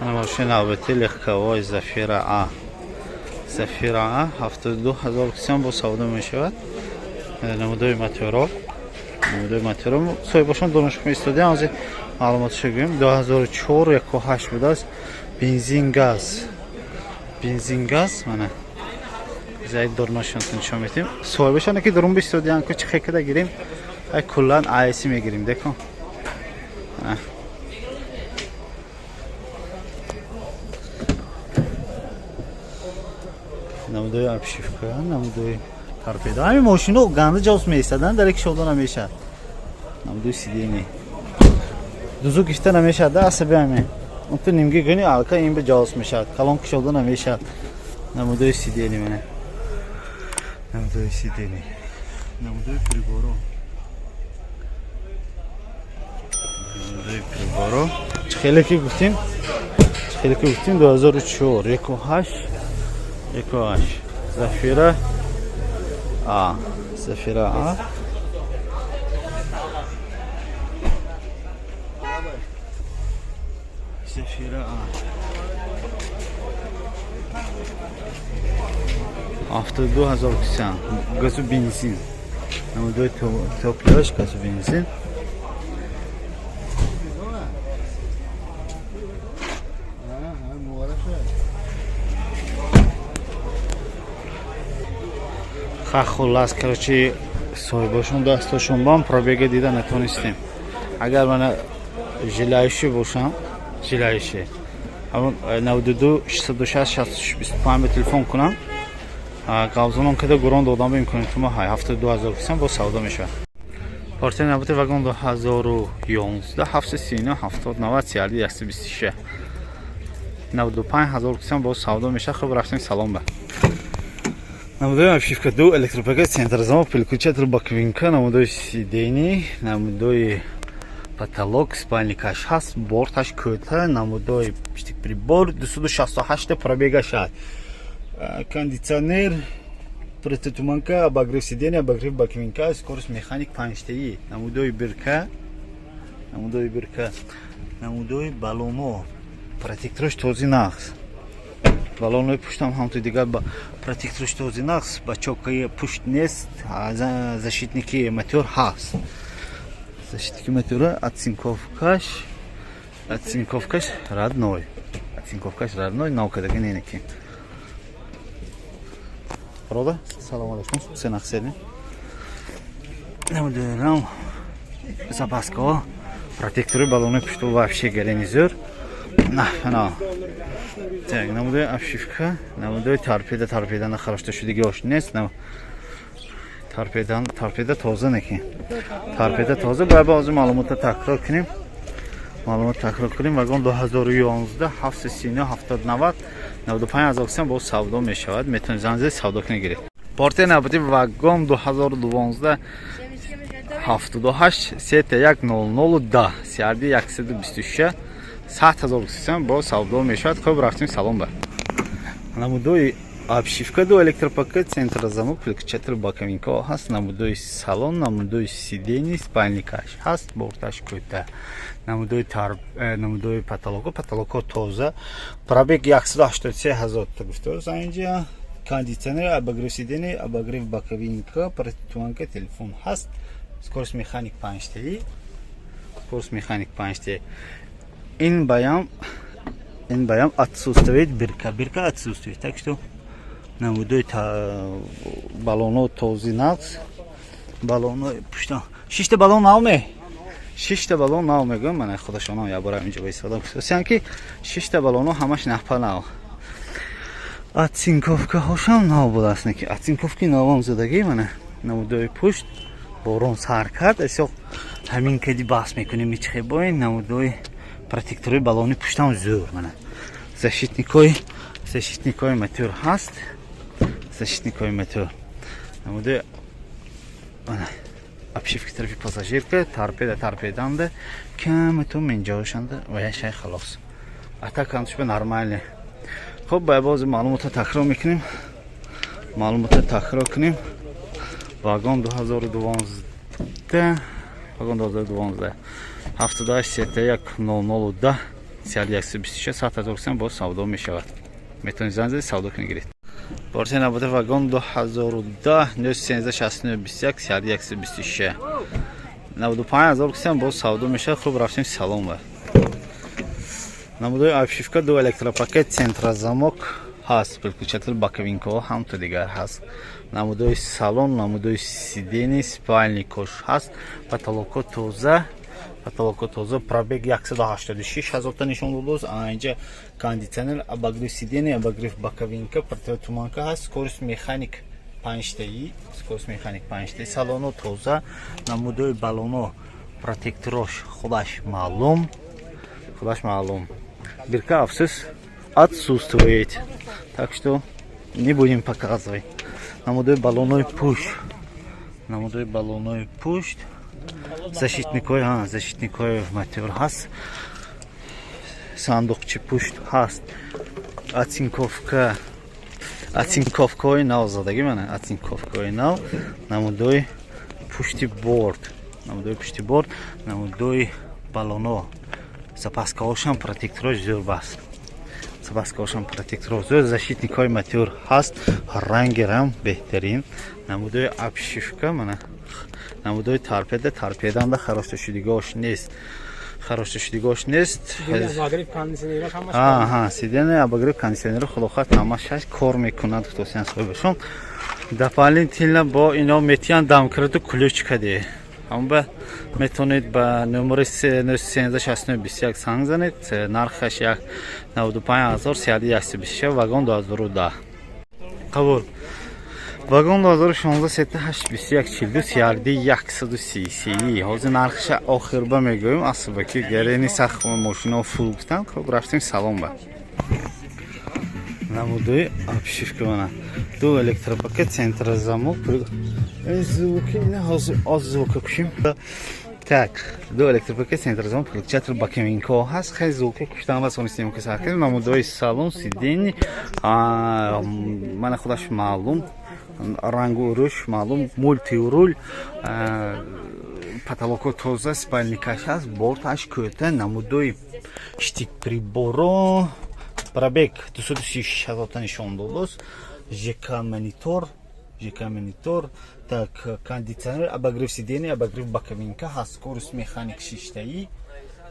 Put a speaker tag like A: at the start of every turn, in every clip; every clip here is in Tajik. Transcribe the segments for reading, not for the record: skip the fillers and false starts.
A: Мошини навбати легковой Зафира А. Зафира А 72 000 кисиам бо савдо мешавад. Намудои моторо. Намудои моторо. Соҳибошон донишгоҳ истодиам, ҳозир маълумотшо гӯем. 2004 1.8 будааст. Бензин газ. Бензин газ мана. Зайд дорнашон нишон метем. Соҳибашон ки дурун бистодиам ку чӣ када гирем. Ай куллан АС мегирем деко. Намудои обшивка, намудои торпедо. Ҳамин мошино ганда ҷавз меистаданд, дар як шода намешад. Намудои сидени. Дузу гифта намешад, да асаби ҳамин. Он ту нимги гуни алка ин ба ҷавз мешад. Калон кушода намешад. Намудои сидени мана. Намудои сидени. Намудои приборо. Намудои приборо. Чӣ хеле ки гуфтем? Чӣ хеле ки гуфтем 2004 1.8 1.8 Зафира А. Зафира А. Зафира А. 72 000 кисиам. Газу бензин. Намудои топливаш газу бензин. Ха хуллас, короче, соҳибошон дастошон бам пробега дида натонистем. Агар мана желающий бошам, желающий. Ҳамон 92 660 66 25 ба телефон кунам. Қавзонон када гурон додам ба имкониятума ҳай 72 000 кисам бо савдо мешавад. Партия навбати вагон 2011 739 70 90 CRD 126 95 000 кисам бо савдо мешавад. Хуб рафтем, салом ба. Намудои обшивка ду электропакет центрзамок переключатель боковинка, намудои сидени, намудои потолок, спальникаш ҳаст, борташ кӯта, намудои штик прибор, 268 пробегаш ҳаст. Кондиционер, протитуманка, обогрев сидения, обогрев боковинка, скорость механик 5-таи, намудои бирка, намудои бирка, намудои баллоно, протектораш този нақс. Баллонои пуштам ҳамту дигар ба протектораш този нақс, бачокаи пушт нест, защитники мотор ҳаст. Защитники мотора оцинковкаш, оцинковкаш родной. Оцинковкаш родной, навкадаги ненеки. Бародар, салом алейкум. Сен ақсерни. Намудорам запаска, протектори баллонои пушту вообще галени зӯр. На, на. Так, намудои обшивка, намудои торпеда, торпеда на харашта шудагиош нест, на торпеда, торпеда тоза неки. Торпеда тоза, бояд ба ҳозир маълумотро такрор кунем. Маълумот такрор кунем. Вагон 2011 739 70 90 95 000 сом боз савдо мешавад. Метавонед занг занед, савдо кунед гиред. Партия навбати вагон 2012 78 31 00 10 CRD 126 100 000 сом боз савдо мешавад. Хуб рафтем, салом ба. Намудои обшивка ду электропакет центрозамок переключатель боковинка ҳаст, намудои салон, намудои сидени, спальникаш ҳаст, борташ кӯта, намудои тар намудои потолоко, потолоко тоза, пробег 183 000 та гуфтааст инҷа, кондиционер, обогрев сидени, обогрев боковинка, протитуманка, телефон ҳаст, скорость механик 5-таи, скорость механик 5-таи. Ин баям отсутствует бирка, бирка отсутствует, так что намудои баллоно този нақс, баллоно пушта шишта баллон нав ме, шишта баллон нав мегӯям, мана худашонам як бора инҷо истифода кунам ки шишта баллоно ҳамаш нахпа нав. Оцинковкаҳошам нав будааст, ки оцинковки навам задагӣ. Мана намудои пушт, борон сар кард, эсо ҳамин кади баҳс мекунем мичихе боин. Намудои протектори баллони пуштам зӯр, мана защитникои мотор ҳаст, защитникои мотор, намудои мана обшивки тарафи пассажирка, торпеда торпеданда камату минҷошанда ва я шай халос. Атак ҳамтушба нормальный. Хуб, ба бози маълумотро такрор мекунем, маълумотро такрор кунем. Вагон 2012, вагон 2012 78 31 00 10. CRD 126 100 ҳазор сом боз савдо мешавад. Метавонед занг занед, савдо кунед, гиред. Порте набуда вагон 2010 913 69 21 CRD 126 95 ҳазор сом боз савдо мешавад. Хуб, рафтем салон ба. Намудои обшивка, ду электропакет, центрозамок ҳаст, переключатель боковинкаҳо ҳамто дигар ҳаст. Намудои салон, намудои сиденье, спальникош ҳаст, потолоко тоза, потолоко тоза, пробег 186 ҳазорта нишон додааст. Инҷа кондитсионер, обогрев сиденье, обогрев боковинка, противотуманка ҳаст, скорость механик панҷтаи, скорость механик панҷтаи, салоно тоза, намудои баллоно, протекторош худаш маълум, худаш маълум. Бирка, афсӯс, отсутствует, так что не будем показывать. Намудои баллонои пушт, намудои баллонои пушт, защитникҳои, защитникҳои мотор ҳаст, сандуқчи пушт ҳаст, оцинковка, оцинковкаҳои нав задагӣ, мана оцинковкаҳои нав, намудои пушти борт, намудои пушти борт, намудои баллоно, запаскаҳошам протекторош зӯр баст, запаскаҳошам протекторо зӯр, защитникҳои мотор ҳаст, рангерам беҳтарин, намудои обшивка, мана намудои торпеда, торпеданда харошташудигош нест, харошташудигош нест. Сиденье, обогрев кондитсионер, худохоҳад, ҳамаш кор мекунад. Хусусан соҳибашон дополнительно бо ино метиҳанд домкрату ключ каде. Ҳамба метавонед ба номери 913 69 21 занг занед. Нархаш 1 95 ҳазор, CRD 126, вагон 2010. Қабул. Вагон 2016 сета 8 21 42 CRD 133. Ҳозир нархша охирба мегӯем, асба ки гарени сахт мошинао фул гуфтанд. Хуб, рафтем салон ба. Намудои обшивка, мана ду электропакет, центрозамок, звуки ина ҳозир оз звука кушим. Так, ду электропакет, центрозамок, переключатель боковинко ҳаст. Хеле звука куштан бас онистем, ки сар кардем. Намудои салон, сиденье, мана худаш маълум, рангу рӯш маълум, мультируль, потолоко тоза, спальникаш ҳаст, борташ кӯта, намудои штик приборо, пробег 236 ҳазорта нишон додааст, ЖК монитор, ЖК монитор, так, кондитсионер, обогрев сиденье, обогрев боковинка ҳаст, скорость механик шиштаи,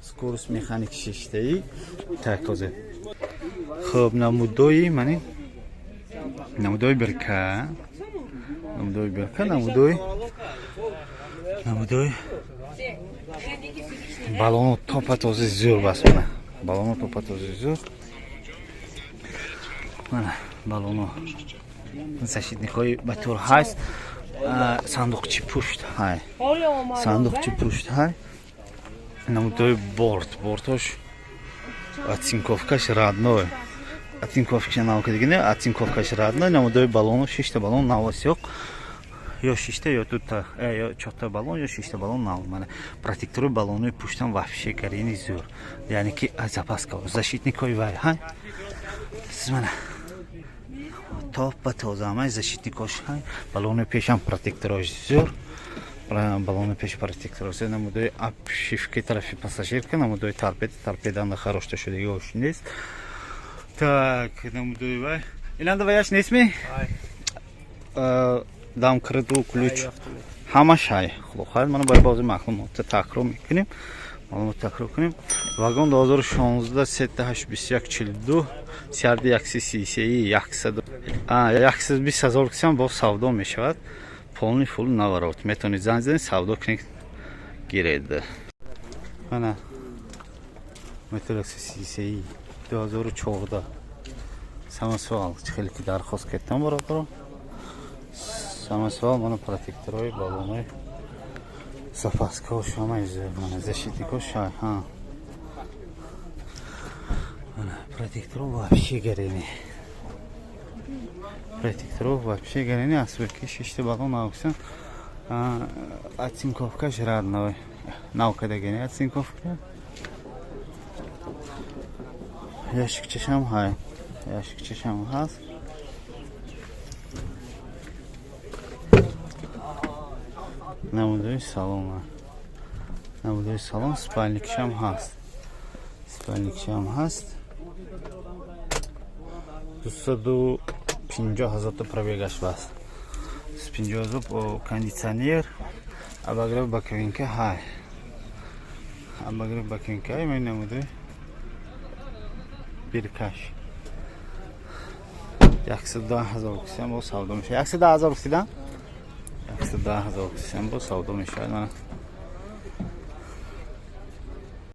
A: скорость механик шиштаи. Так, ҳозир, хуб, намудои мани, намудои бирка, намудои бирка, намудои баллоно топа тоза, зӯр бас, мана баллоно топа тоза, зӯр, мана баллоно, защитникҳои батур ҳаст, сандуқчи пушт ҳай, сандуқчи пушт ҳай, намудои борт, бортош оцинковкаш родной, оцинковкаша нав кардагӣ не, оцинковкаш родной, намудои баллоно, шишта баллон нав аст, ё шишта, ё дута, ё чорта баллон, ё шишта баллон нав. Мана протектори баллонои пуштам вообще гарини зӯр, яъне ки запаска, защитникҳои вай ҳай, мана топа тоза, ҳамаи защитникош ҳай, баллонои пешам протекторош зӯр, баллони пеши протекторош. Намудои обшивки тарафи пассажирка, намудои торпеда, торпеданда харошта шудагиош нест. Так, намудои вай инанда ваяш нестми, домкрату ключ ҳамаш ҳай. Худохоҳад, мана бояд бози маълумота такрор мекунем, маълумот такрор кунем. Вагон 2016 сета 8 21 42 CRD 133, 120 ҳазор кисам боз савдо мешавад. Полный фул наворот, метавонед занг занед, савдо кунед, гиред. Мана метр 133 2014 самосвал, чӣ хеле ки дархост кардам, бародаро, самосвал. Мана протекторои баллонои, запаскаҳош ҳамаи, мана защитникош, ҳа, мана протекторо вообще гарени, протекторо вообще гарени. Асбаки шишта баллон навксан, оцинковкаш родной, нав кардагини оцинковка, ящикчашам ҳай, ящикчашам ҳаст. Намудои салон, намудои салон, спальникшам ҳаст. Спальникшам ҳаст. 250 000 та пробегаш баст. 50 000, кондитсионер, обогрев боковинка ҳай. Обогрев боковинка ҳай, ман намудаи биркаш. 110 000 кисиам бо савдо мешавад. 110 000 кисидан? 110 000 кисиам бо савдо мешавад. Мана.